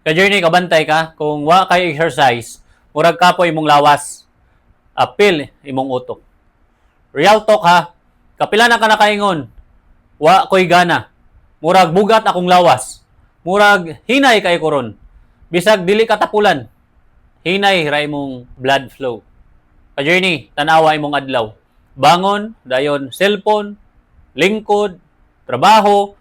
Ka-journey, kabantay ka, kung wa kay exercise, murag kapoy imong lawas, apil imong utok. Real talk ha, kapila na ka nakaingon, "Wa ko'y gana. Murag bugat akong lawas. Murag hinay kay ko ron." Bisag dili ka tapulan, hinay ra imong blood flow. Ka-journey, tanawa imong adlaw. Bangon, dayon cellphone, lingkod, trabaho,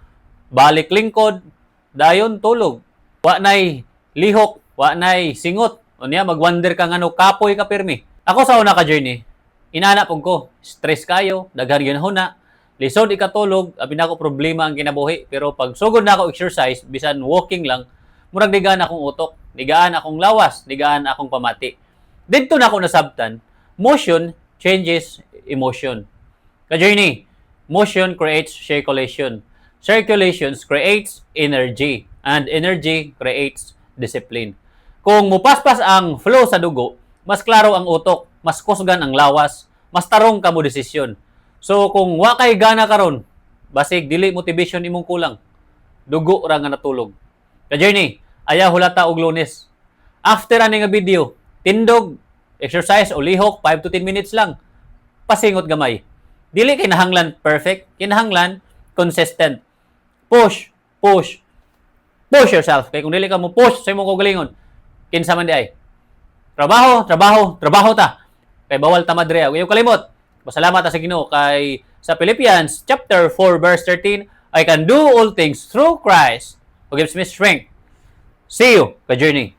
balik lingkod, dayon tulog. Wa nay lihok, wa nay singot. Unya magwonder ka ngano kapoy ka pirmi. Ako sa una, ka-journey, inana pud ko, stress kayo, daghan ginahuna, lisod ikatulog, abi nako problema ang kinabuhi. Pero pag sugod na ako exercise, bisan walking lang, murag nigaan akong utok, nigaan akong lawas, nigaan akong pamati. Didto na ako nasabtan, motion changes emotion. Ka-journey, motion creates circulation. Circulations creates energy. And energy creates discipline. Kung mupaspas ang flow sa dugo, mas klaro ang utok, mas kusgan ang lawas, mas tarong ka mo desisyon. So kung wa kay gana karon, basig dili motivation imong kulang. Dugo ra nga natulog. Ka-journey, ayaw hulata og Lunes. After ani nga video, tindog, exercise o lihok 5 to 10 minutes lang. Pasingot gamay. Dili kinahanglan perfect, kinahanglan consistent. Push, push, push yourself. Kay kung dili ka mo push sa imong kaugalingon, kinsa man diay? Trabaho, trabaho, trabaho ta. Kay bawal ta madre. Ayaw kalimot. Pasalamat ta sa Ginoo kay sa Philippians chapter 4 verse 13, "I can do all things through Christ who gives me strength." See you, ka-journey.